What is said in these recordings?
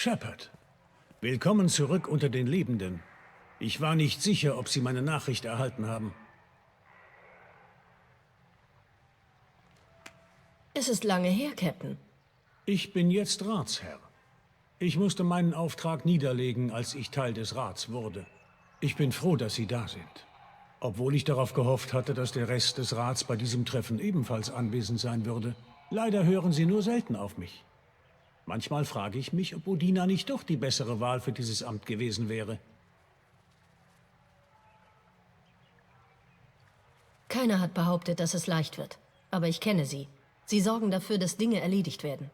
Shepard, willkommen zurück unter den Lebenden. Ich war nicht sicher, ob Sie meine Nachricht erhalten haben. Es ist lange her, Captain. Ich bin jetzt Ratsherr. Ich musste meinen Auftrag niederlegen, als ich Teil des Rats wurde. Ich bin froh, dass Sie da sind. Obwohl ich darauf gehofft hatte, dass der Rest des Rats bei diesem Treffen ebenfalls anwesend sein würde. Leider hören Sie nur selten auf mich. Manchmal frage ich mich, ob Udina nicht doch die bessere Wahl für dieses Amt gewesen wäre. Keiner hat behauptet, dass es leicht wird. Aber ich kenne Sie. Sie sorgen dafür, dass Dinge erledigt werden.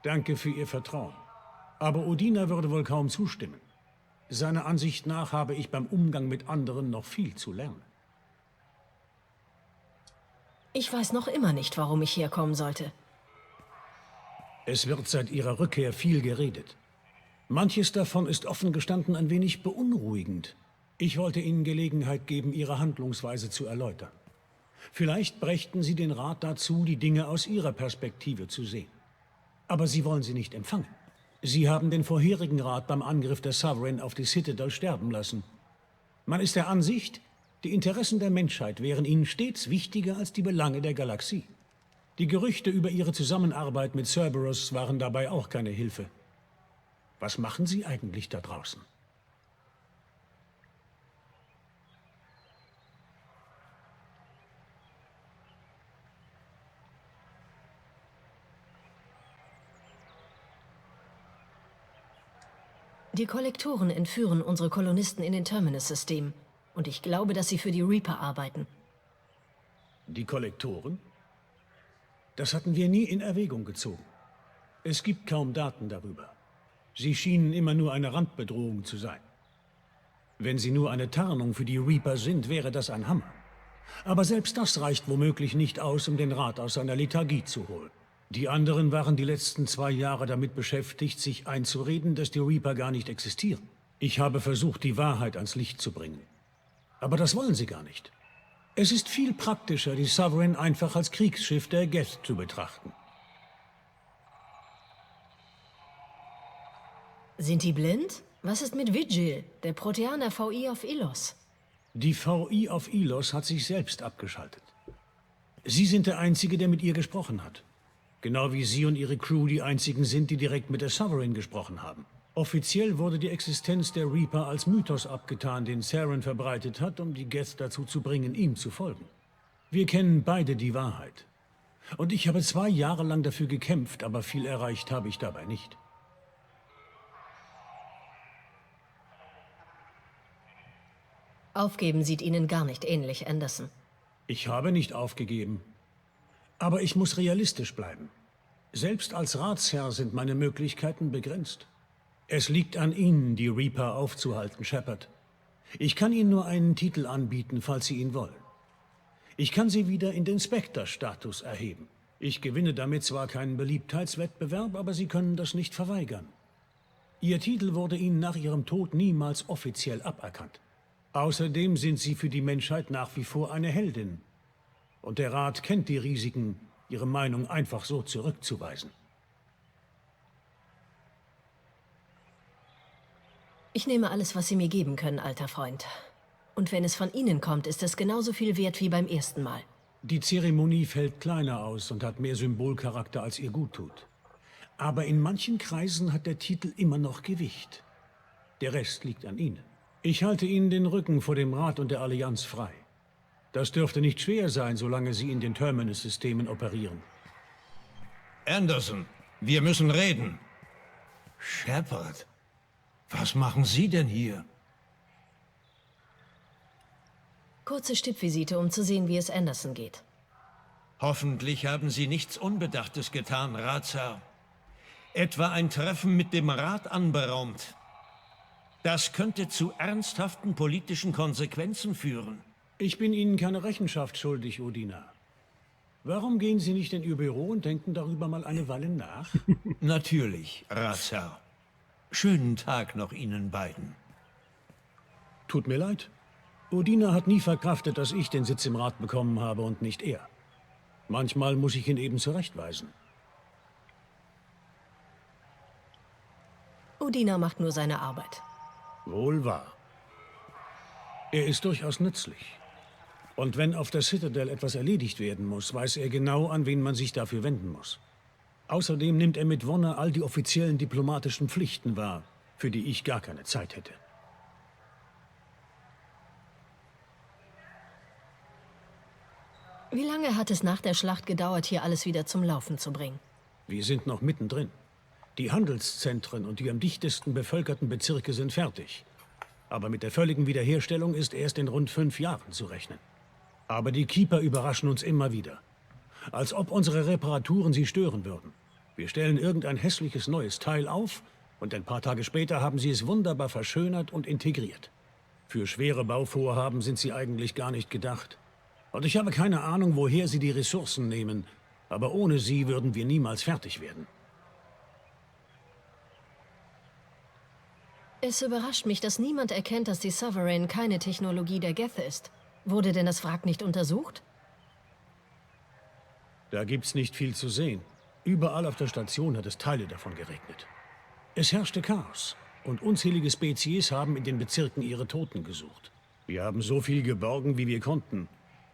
Danke für Ihr Vertrauen. Aber Udina würde wohl kaum zustimmen. Seiner Ansicht nach habe ich beim Umgang mit anderen noch viel zu lernen. Ich weiß noch immer nicht, warum ich herkommen sollte. Es wird seit Ihrer Rückkehr viel geredet. Manches davon ist offen gestanden ein wenig beunruhigend. Ich wollte Ihnen Gelegenheit geben, Ihre Handlungsweise zu erläutern. Vielleicht brächten Sie den Rat dazu, die Dinge aus Ihrer Perspektive zu sehen. Aber Sie wollen sie nicht empfangen. Sie haben den vorherigen Rat beim Angriff der Sovereign auf die Citadel sterben lassen. Man ist der Ansicht, die Interessen der Menschheit wären Ihnen stets wichtiger als die Belange der Galaxie. Die Gerüchte über Ihre Zusammenarbeit mit Cerberus waren dabei auch keine Hilfe. Was machen Sie eigentlich da draußen? Die Kollektoren entführen unsere Kolonisten in den Terminus-Systemen. Und ich glaube, dass sie für die Reaper arbeiten. Die Kollektoren? Das hatten wir nie in Erwägung gezogen. Es gibt kaum Daten darüber. Sie schienen immer nur eine Randbedrohung zu sein. Wenn sie nur eine Tarnung für die Reaper sind, wäre das ein Hammer. Aber selbst das reicht womöglich nicht aus, um den Rat aus seiner Lethargie zu holen. Die anderen waren die letzten 2 Jahre damit beschäftigt, sich einzureden, dass die Reaper gar nicht existieren. Ich habe versucht, die Wahrheit ans Licht zu bringen. Aber das wollen sie gar nicht. Es ist viel praktischer, die Sovereign einfach als Kriegsschiff der Geth zu betrachten. Sind die blind? Was ist mit Vigil, der Proteaner VI auf Ilos? Die VI auf Ilos hat sich selbst abgeschaltet. Sie sind der Einzige, der mit ihr gesprochen hat. Genau wie Sie und Ihre Crew die einzigen sind, die direkt mit der Sovereign gesprochen haben. Offiziell wurde die Existenz der Reaper als Mythos abgetan, den Saren verbreitet hat, um die Geth dazu zu bringen, ihm zu folgen. Wir kennen beide die Wahrheit. Und ich habe 2 Jahre lang dafür gekämpft, aber viel erreicht habe ich dabei nicht. Aufgeben sieht Ihnen gar nicht ähnlich, Anderson. Ich habe nicht aufgegeben. Aber ich muss realistisch bleiben. Selbst als Ratsherr sind meine Möglichkeiten begrenzt. Es liegt an Ihnen, die Reaper aufzuhalten, Shepard. Ich kann Ihnen nur einen Titel anbieten, falls Sie ihn wollen. Ich kann Sie wieder in den Spectre-Status erheben. Ich gewinne damit zwar keinen Beliebtheitswettbewerb, aber Sie können das nicht verweigern. Ihr Titel wurde Ihnen nach Ihrem Tod niemals offiziell aberkannt. Außerdem sind Sie für die Menschheit nach wie vor eine Heldin. Und der Rat kennt die Risiken, Ihre Meinung einfach so zurückzuweisen. Ich nehme alles, was Sie mir geben können, alter Freund. Und wenn es von Ihnen kommt, ist es genauso viel wert wie beim ersten Mal. Die Zeremonie fällt kleiner aus und hat mehr Symbolcharakter, als ihr gut tut. Aber in manchen Kreisen hat der Titel immer noch Gewicht. Der Rest liegt an Ihnen. Ich halte Ihnen den Rücken vor dem Rat und der Allianz frei. Das dürfte nicht schwer sein, solange Sie in den Terminus-Systemen operieren. Anderson, wir müssen reden. Shepard, was machen Sie denn hier? Kurze Stippvisite, um zu sehen, wie es Anderson geht. Hoffentlich haben Sie nichts Unbedachtes getan, Ratsherr. Etwa ein Treffen mit dem Rat anberaumt. Das könnte zu ernsthaften politischen Konsequenzen führen. Ich bin Ihnen keine Rechenschaft schuldig, Udina. Warum gehen Sie nicht in Ihr Büro und denken darüber mal eine Weile nach? Natürlich, Ratsherr. Schönen Tag noch Ihnen beiden. Tut mir leid. Udina hat nie verkraftet, dass ich den Sitz im Rat bekommen habe und nicht er. Manchmal muss ich ihn eben zurechtweisen. Udina macht nur seine Arbeit. Wohl wahr. Er ist durchaus nützlich. Und wenn auf der Citadel etwas erledigt werden muss, weiß er genau, an wen man sich dafür wenden muss. Außerdem nimmt er mit Wonne all die offiziellen diplomatischen Pflichten wahr, für die ich gar keine Zeit hätte. Wie lange hat es nach der Schlacht gedauert, hier alles wieder zum Laufen zu bringen? Wir sind noch mittendrin. Die Handelszentren und die am dichtesten bevölkerten Bezirke sind fertig. Aber mit der völligen Wiederherstellung ist erst in rund 5 Jahren zu rechnen. Aber die Keeper überraschen uns immer wieder. Als ob unsere Reparaturen sie stören würden. Wir stellen irgendein hässliches neues Teil auf und ein paar Tage später haben sie es wunderbar verschönert und integriert. Für schwere Bauvorhaben sind sie eigentlich gar nicht gedacht. Und ich habe keine Ahnung, woher sie die Ressourcen nehmen, aber ohne sie würden wir niemals fertig werden. Es überrascht mich, dass niemand erkennt, dass die Sovereign keine Technologie der Geth ist. Wurde denn das Wrack nicht untersucht? Da gibt's nicht viel zu sehen. Überall auf der Station hat es Teile davon geregnet. Es herrschte Chaos und unzählige Spezies haben in den Bezirken ihre Toten gesucht. Wir haben so viel geborgen, wie wir konnten.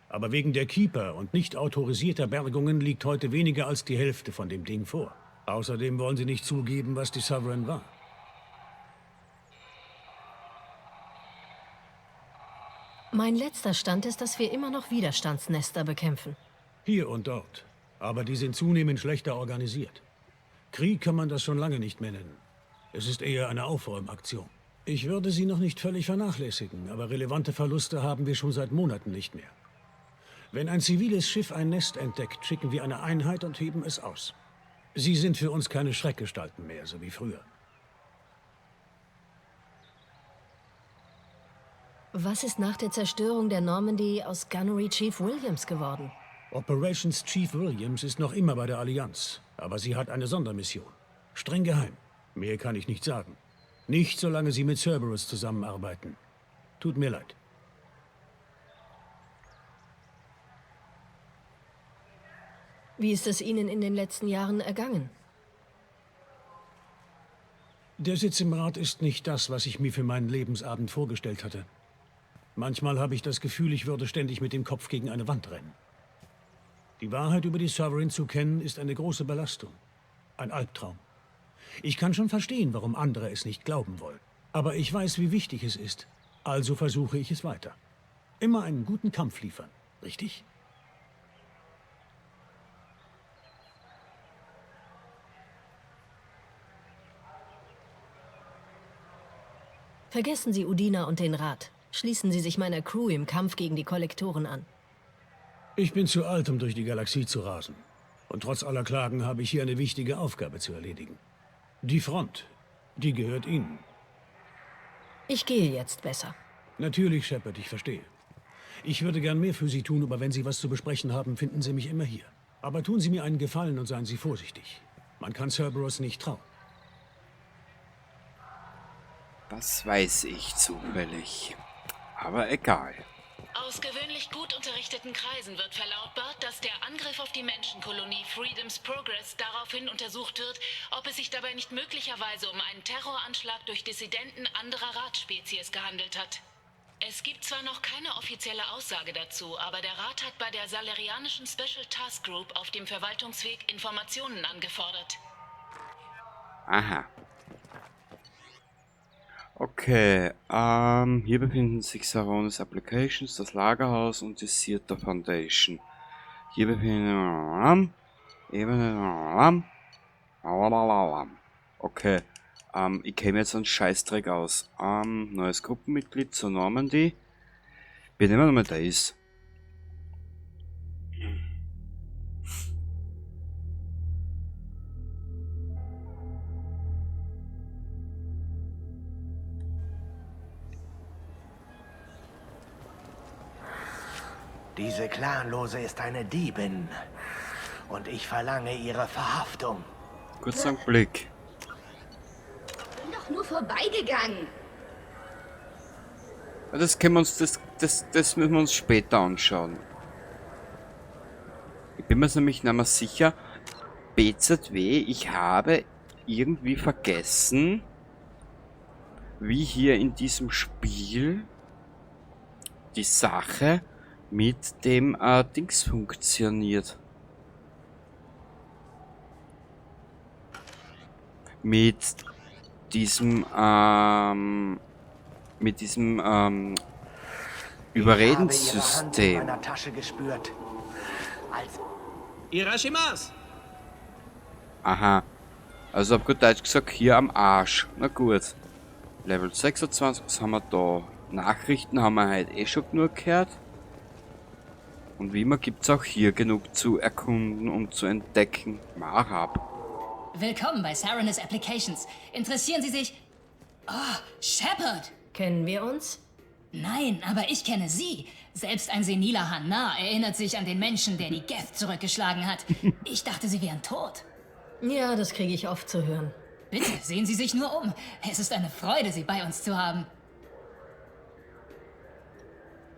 Aber wegen der Keeper und nicht autorisierter Bergungen liegt heute weniger als die Hälfte von dem Ding vor. Außerdem wollen sie nicht zugeben, was die Sovereign war. Mein letzter Stand ist, dass wir immer noch Widerstandsnester bekämpfen. Hier und dort. Aber die sind zunehmend schlechter organisiert. Krieg kann man das schon lange nicht mehr nennen. Es ist eher eine Aufräumaktion. Ich würde sie noch nicht völlig vernachlässigen, aber relevante Verluste haben wir schon seit Monaten nicht mehr. Wenn ein ziviles Schiff ein Nest entdeckt, schicken wir eine Einheit und heben es aus. Sie sind für uns keine Schreckgestalten mehr, so wie früher. Was ist nach der Zerstörung der Normandy aus Gunnery Chief Williams geworden? Operations Chief Williams ist noch immer bei der Allianz, aber sie hat eine Sondermission. Streng geheim. Mehr kann ich nicht sagen. Nicht, solange sie mit Cerberus zusammenarbeiten. Tut mir leid. Wie ist es Ihnen in den letzten Jahren ergangen? Der Sitz im Rat ist nicht das, was ich mir für meinen Lebensabend vorgestellt hatte. Manchmal habe ich das Gefühl, ich würde ständig mit dem Kopf gegen eine Wand rennen. Die Wahrheit über die Sovereign zu kennen, ist eine große Belastung. Ein Albtraum. Ich kann schon verstehen, warum andere es nicht glauben wollen. Aber ich weiß, wie wichtig es ist. Also versuche ich es weiter. Immer einen guten Kampf liefern, richtig? Vergessen Sie Udina und den Rat. Schließen Sie sich meiner Crew im Kampf gegen die Kollektoren an. Ich bin zu alt, um durch die Galaxie zu rasen. Und trotz aller Klagen habe ich hier eine wichtige Aufgabe zu erledigen. Die Front, die gehört Ihnen. Ich gehe jetzt besser. Natürlich, Shepard, ich verstehe. Ich würde gern mehr für Sie tun, aber wenn Sie was zu besprechen haben, finden Sie mich immer hier. Aber tun Sie mir einen Gefallen und seien Sie vorsichtig. Man kann Cerberus nicht trauen. Das weiß ich zufällig. Aber egal. Aus gewöhnlich gut unterrichteten Kreisen wird verlautbart, dass der Angriff auf die Menschenkolonie Freedom's Progress daraufhin untersucht wird, ob es sich dabei nicht möglicherweise um einen Terroranschlag durch Dissidenten anderer Ratspezies gehandelt hat. Es gibt zwar noch keine offizielle Aussage dazu, aber der Rat hat bei der salarianischen Special Task Group auf dem Verwaltungsweg Informationen angefordert. Aha. Okay, hier befinden sich Saronis Applications, das Lagerhaus und die Sirta Foundation. Hier befinden Ebene. Okay, ich käme jetzt einen Scheißdreck aus. Neues Gruppenmitglied zur Normandy. Wir nehmen nochmal das. Diese Clanlose ist eine Diebin. Und ich verlange ihre Verhaftung. Kurzer Blick. Ich bin doch nur vorbeigegangen. Ja, das können wir uns, das müssen wir uns später anschauen. Ich bin mir nämlich nicht mehr sicher. BZW, ich habe irgendwie vergessen. wie hier in diesem Spiel die Sache mit dem Dings funktioniert. Mit diesem Überredenssystem. Ich habe ihre Hand in meiner Tasche gespürt. Als Irashimas! Aha. Also auf gut Deutsch gesagt, hier am Arsch. Na gut. Level 26, was haben wir da? Nachrichten haben wir heute eh schon genug gehört. Und wie immer gibt's auch hier genug zu erkunden und zu entdecken. Marhab. Willkommen bei Saronis Applications. Interessieren Sie sich... Oh, Shepard! Kennen wir uns? Nein, aber ich kenne Sie. Selbst ein seniler Hanar erinnert sich an den Menschen, der die Geth zurückgeschlagen hat. Ich dachte, Sie wären tot. Ja, das kriege ich oft zu hören. Bitte, sehen Sie sich nur um. Es ist eine Freude, Sie bei uns zu haben.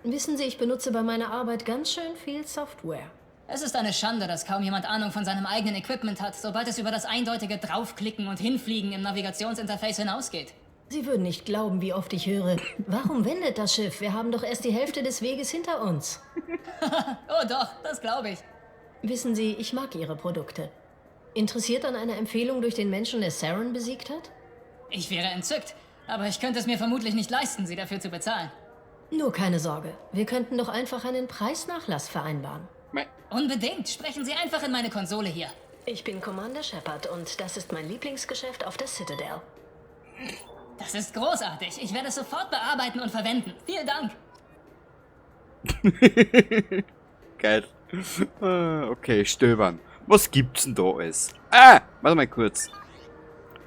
Wissen Sie, ich benutze bei meiner Arbeit ganz schön viel Software. Es ist eine Schande, dass kaum jemand Ahnung von seinem eigenen Equipment hat, sobald es über das eindeutige Draufklicken und Hinfliegen im Navigationsinterface hinausgeht. Sie würden nicht glauben, wie oft ich höre, warum wendet das Schiff? Wir haben doch erst die Hälfte des Weges hinter uns. Oh doch, das glaube ich. Wissen Sie, ich mag Ihre Produkte. Interessiert an einer Empfehlung durch den Menschen, der Saren besiegt hat? Ich wäre entzückt, aber ich könnte es mir vermutlich nicht leisten, Sie dafür zu bezahlen. Nur keine Sorge, wir könnten doch einfach einen Preisnachlass vereinbaren. Unbedingt, sprechen Sie einfach in meine Konsole hier. Ich bin Commander Shepard und das ist mein Lieblingsgeschäft auf der Citadel. Das ist großartig. Ich werde es sofort bearbeiten und verwenden. Vielen Dank. Geil. Okay, stöbern. Was gibt's denn da alles? Ah, warte mal kurz.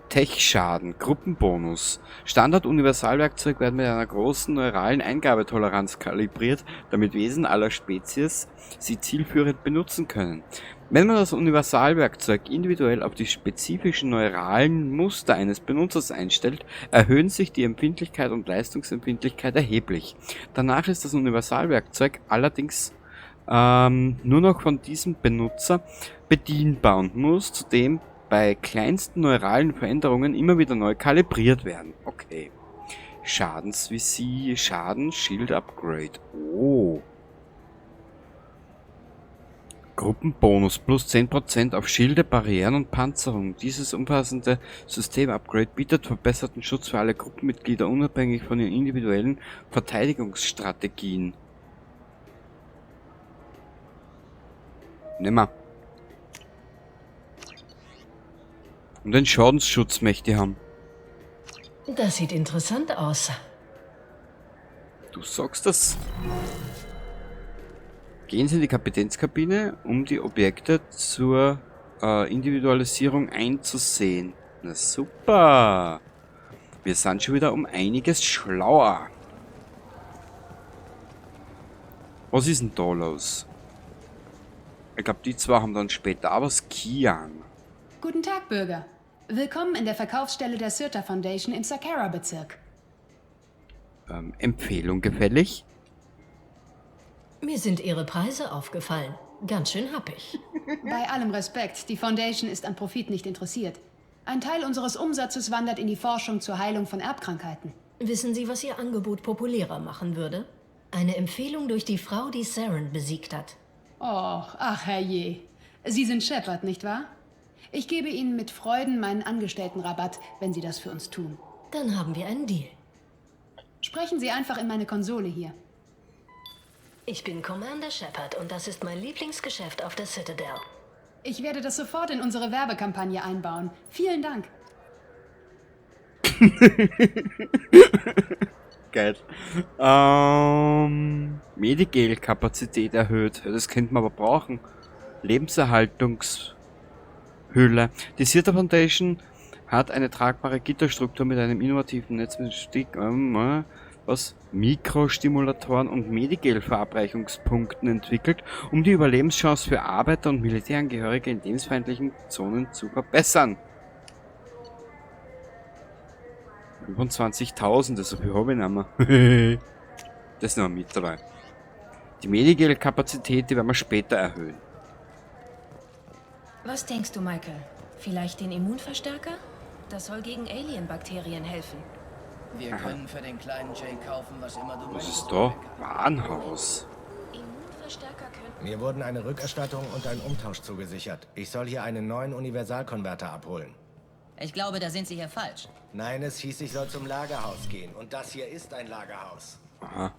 Tech-Schaden, Gruppenbonus. Standard-Universalwerkzeug werden mit einer großen neuralen Eingabetoleranz kalibriert, damit Wesen aller Spezies sie zielführend benutzen können. Wenn man das Universalwerkzeug individuell auf die spezifischen neuralen Muster eines Benutzers einstellt, erhöhen sich die Empfindlichkeit und Leistungsempfindlichkeit erheblich. Danach ist das Universalwerkzeug allerdings nur noch von diesem Benutzer bedienbar und muss zudem bei kleinsten neuralen Veränderungen immer wieder neu kalibriert werden. Okay. Schadensvisier, Schaden, Shield Upgrade. Oh. Gruppenbonus plus 10% auf Schilde, Barrieren und Panzerung. Dieses umfassende System-Upgrade bietet verbesserten Schutz für alle Gruppenmitglieder, unabhängig von ihren individuellen Verteidigungsstrategien. Nimmer. Und den Schadensschutz möchte ich haben. Das sieht interessant aus. Du sagst das. Gehen Sie in die Kapitänskabine, um die Objekte zur Individualisierung einzusehen. Na super. Wir sind schon wieder um einiges schlauer. Was ist denn da los? Ich glaub, die zwei haben dann später auch was. Kian. Guten Tag, Bürger. Willkommen in der Verkaufsstelle der Sirta Foundation im Zakera-Bezirk. Empfehlung gefällig? Mir sind Ihre Preise aufgefallen. Ganz schön happig. Bei allem Respekt, die Foundation ist an Profit nicht interessiert. Ein Teil unseres Umsatzes wandert in die Forschung zur Heilung von Erbkrankheiten. Wissen Sie, was Ihr Angebot populärer machen würde? Eine Empfehlung durch die Frau, die Saren besiegt hat. Och, ach herrje. Sie sind Shepard, nicht wahr? Ich gebe Ihnen mit Freuden meinen Angestelltenrabatt, wenn Sie das für uns tun. Dann haben wir einen Deal. Sprechen Sie einfach in meine Konsole hier. Ich bin Commander Shepard und das ist mein Lieblingsgeschäft auf der Citadel. Ich werde das sofort in unsere Werbekampagne einbauen. Vielen Dank. Geil. Medigel-Kapazität erhöht. Ja, das könnte man aber brauchen. Lebenserhaltungshülle. Die Sirta Foundation hat eine tragbare Gitterstruktur mit einem innovativen Netz mit Stick was? Mikrostimulatoren und Medigel-Verabreichungspunkten entwickelt, um die Überlebenschance für Arbeiter und Militärangehörige in lebensfeindlichen Zonen zu verbessern. 25.000, das ist viel habe ich nicht mehr. Das ist noch mit dabei. Die Medigel-Kapazität, die werden wir später erhöhen. Was denkst du, Michael? Vielleicht den Immunverstärker? Das soll gegen Alien-Bakterien helfen. Wir können für den kleinen Jake kaufen, was immer du Was möchtest. ist da? Warenhaus. Mir wurden eine Rückerstattung und ein Umtausch zugesichert. Ich soll hier einen neuen Universalkonverter abholen. Ich glaube, da sind Sie hier falsch. Nein, es hieß, ich soll zum Lagerhaus gehen. Und das hier ist ein Lagerhaus. Aha.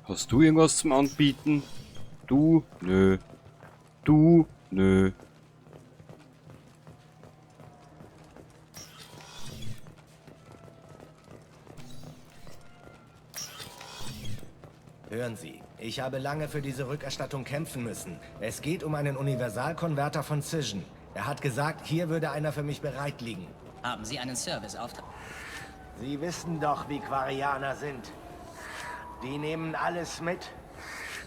Hast du irgendwas zum Anbieten? Du? Nö. Du? Nö. Hören Sie, ich habe lange für diese Rückerstattung kämpfen müssen. Es geht um einen Universalkonverter von Cision. Er hat gesagt, hier würde einer für mich bereit liegen. Haben Sie einen Serviceauftrag? Sie wissen doch, wie Quarianer sind. Die nehmen alles mit,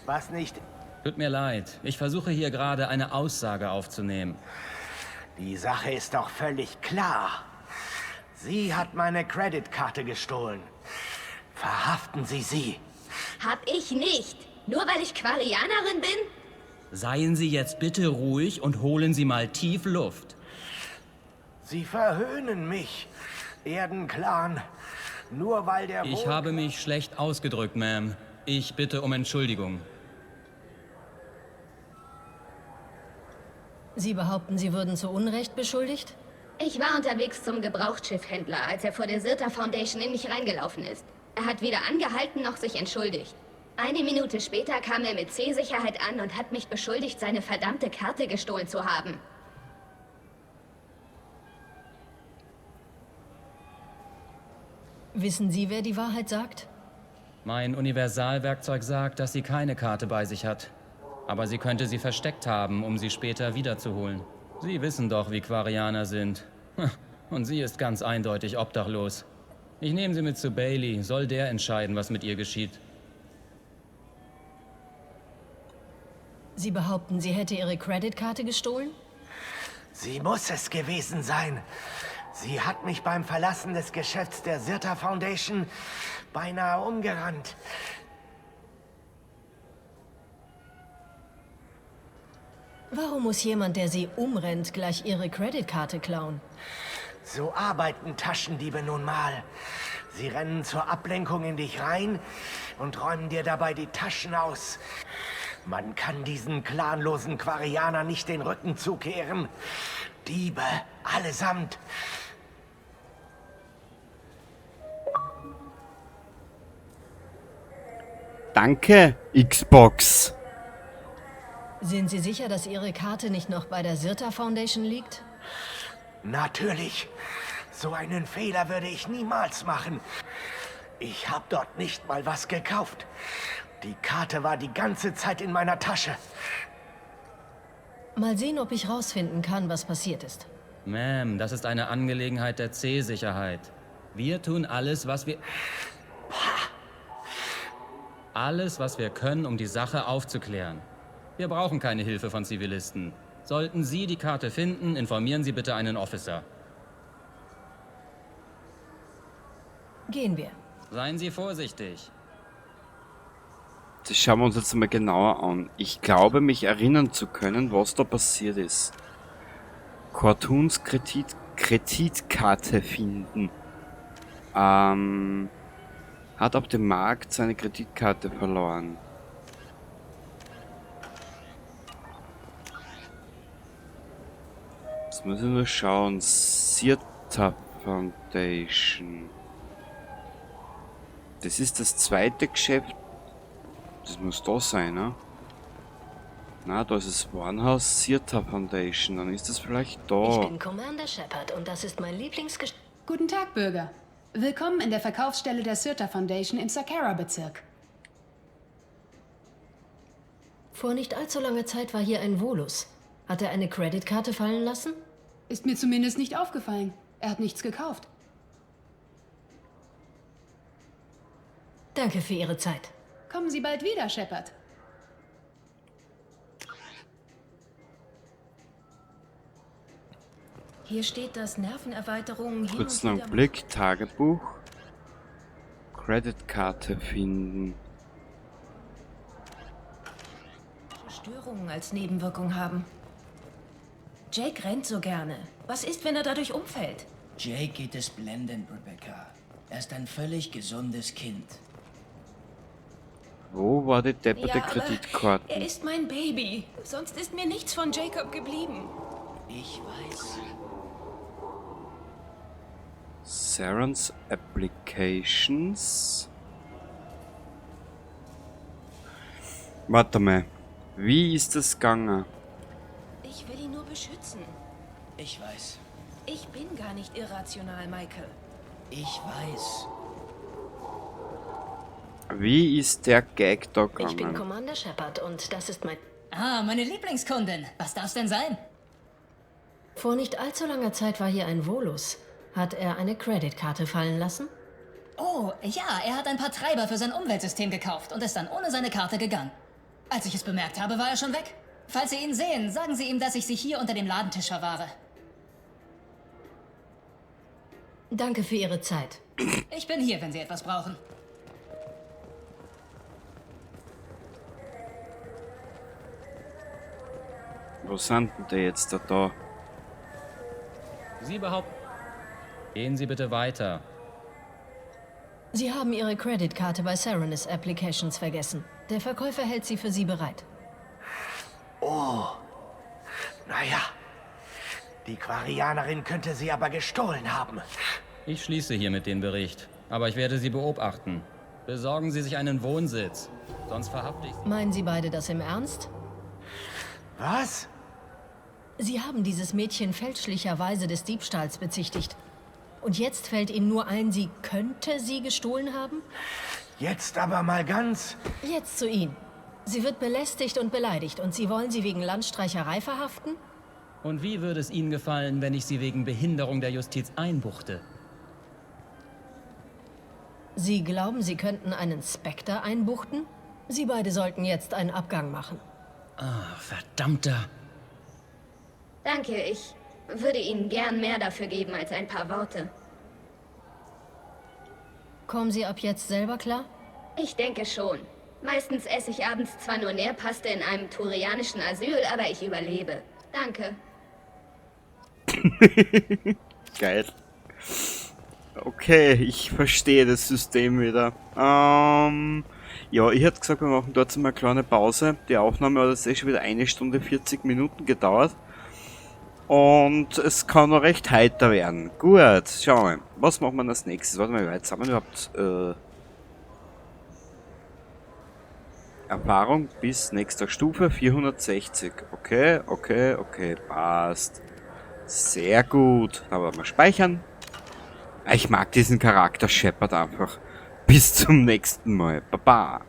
was nicht... Tut mir leid, ich versuche hier gerade eine Aussage aufzunehmen. Die Sache ist doch völlig klar. Sie hat meine Kreditkarte gestohlen. Verhaften Sie sie. Hab ich nicht. Nur weil ich Quarianerin bin? Seien Sie jetzt bitte ruhig und holen Sie mal tief Luft. Sie verhöhnen mich, Erdenclan. Nur weil der Ich habe mich schlecht ausgedrückt, Ma'am. Ich bitte um Entschuldigung. Sie behaupten, Sie würden zu Unrecht beschuldigt? Ich war unterwegs zum Gebrauchtschiffhändler, als er vor der Sirta Foundation in mich reingelaufen ist. Er hat weder angehalten noch sich entschuldigt. Eine Minute später kam er mit C-Sicherheit an und hat mich beschuldigt, seine verdammte Karte gestohlen zu haben. Wissen Sie, wer die Wahrheit sagt? Mein Universalwerkzeug sagt, dass sie keine Karte bei sich hat. Aber sie könnte sie versteckt haben, um sie später wiederzuholen. Sie wissen doch, wie Quarianer sind. Und sie ist ganz eindeutig obdachlos. Ich nehme sie mit zu Bailey. Soll der entscheiden, was mit ihr geschieht. Sie behaupten, sie hätte ihre Kreditkarte gestohlen? Sie muss es gewesen sein. Sie hat mich beim Verlassen des Geschäfts der Sirta Foundation beinahe umgerannt. Warum muss jemand, der sie umrennt, gleich ihre Kreditkarte klauen? So arbeiten Taschendiebe nun mal. Sie rennen zur Ablenkung in dich rein und räumen dir dabei die Taschen aus. Man kann diesen clanlosen Quarianern nicht den Rücken zukehren. Diebe, allesamt. Danke, Xbox. Sind Sie sicher, dass Ihre Karte nicht noch bei der Sirta Foundation liegt? Natürlich. So einen Fehler würde ich niemals machen. Ich habe dort nicht mal was gekauft. Die Karte war die ganze Zeit in meiner Tasche. Mal sehen, ob ich rausfinden kann, was passiert ist. Ma'am, das ist eine Angelegenheit der C-Sicherheit. Wir tun alles, was wir... Alles, was wir können, um die Sache aufzuklären. Wir brauchen keine Hilfe von Zivilisten. Sollten Sie die Karte finden, informieren Sie bitte einen Officer. Gehen wir. Seien Sie vorsichtig. Das schauen wir uns jetzt mal genauer an. Ich glaube, mich erinnern zu können, was da passiert ist. Cartoons Kreditkarte finden. Hat auf dem Markt seine Kreditkarte verloren. Jetzt muss ich nur schauen. Sirta Foundation. Das ist das zweite Geschäft. Das muss da sein, ne? Na, da ist das Warenhaus Sirta Foundation. Dann ist das vielleicht da. Ich bin Commander Shepard und das ist mein Lieblingsgeschäft. Guten Tag, Bürger. Willkommen in der Verkaufsstelle der Sirta Foundation im Sakara-Bezirk. Vor nicht allzu langer Zeit war hier ein Volus. Hat er eine Kreditkarte fallen lassen? Ist mir zumindest nicht aufgefallen. Er hat nichts gekauft. Danke für Ihre Zeit. Kommen Sie bald wieder, Shepard. Hier steht, dass Nervenerweiterungen hin Kurzen und wieder Augenblick, Tagebuch. Kreditkarte finden. Störungen als Nebenwirkung haben. Jake rennt so gerne. Was ist, wenn er dadurch umfällt? Jake geht es blendend, Rebecca. Er ist ein völlig gesundes Kind. Wo war die depperte Ja, aber Kreditkarte? Er ist mein Baby. Sonst ist mir nichts von Jacob geblieben. Ich weiß. Sarens Applications. Warte mal. Wie ist das gegangen? Ich will ihn nur beschützen. Ich weiß. Ich bin gar nicht irrational, Michael. Ich weiß. Wie ist der Gag da Ich bin gegangen? Commander Shepard und das ist mein... Ah, meine Lieblingskundin. Was darf's denn sein? Vor nicht allzu langer Zeit war hier ein Volus. Hat er eine Kreditkarte fallen lassen? Oh, ja, er hat ein paar Treiber für sein Umweltsystem gekauft und ist dann ohne seine Karte gegangen. Als ich es bemerkt habe, war er schon weg. Falls Sie ihn sehen, sagen Sie ihm, dass ich sie hier unter dem Ladentisch verwahre. Danke für Ihre Zeit. Ich bin hier, wenn Sie etwas brauchen. Wo sind denn die jetzt da? Sie behaupten. Gehen Sie bitte weiter. Sie haben Ihre Kreditkarte bei Serenus Applications vergessen. Der Verkäufer hält sie für Sie bereit. Oh. Naja. Die Quarianerin könnte sie aber gestohlen haben. Ich schließe hiermit den Bericht, aber ich werde Sie beobachten. Besorgen Sie sich einen Wohnsitz, sonst verhafte ich Sie. Meinen Sie beide das im Ernst? Was? Sie haben dieses Mädchen fälschlicherweise des Diebstahls bezichtigt. Und jetzt fällt Ihnen nur ein, sie könnte sie gestohlen haben? Jetzt aber mal ganz. Jetzt zu Ihnen. Sie wird belästigt und beleidigt und Sie wollen sie wegen Landstreicherei verhaften? Und wie würde es Ihnen gefallen, wenn ich Sie wegen Behinderung der Justiz einbuchte? Sie glauben, Sie könnten einen Spectre einbuchten? Sie beide sollten jetzt einen Abgang machen. Ah, verdammter. Danke, ich würde Ihnen gern mehr dafür geben als ein paar Worte. Kommen Sie ab jetzt selber klar? Ich denke schon. Meistens esse ich abends zwar nur Nährpaste in einem turianischen Asyl, aber ich überlebe. Danke. Geil. Okay, ich verstehe das System wieder. Ja, ich hätte gesagt, wir machen dort mal eine kleine Pause. Die Aufnahme hat jetzt eh schon wieder 1 Stunde 40 Minuten gedauert. Und es kann noch recht heiter werden. Gut, schauen wir mal. Was machen wir als nächstes? Warte mal, wie weit sind wir überhaupt? Erfahrung bis nächster Stufe 460. Okay, okay, okay, passt. Sehr gut. Aber mal speichern. Ich mag diesen Charakter Shepard einfach. Bis zum nächsten Mal. Baba.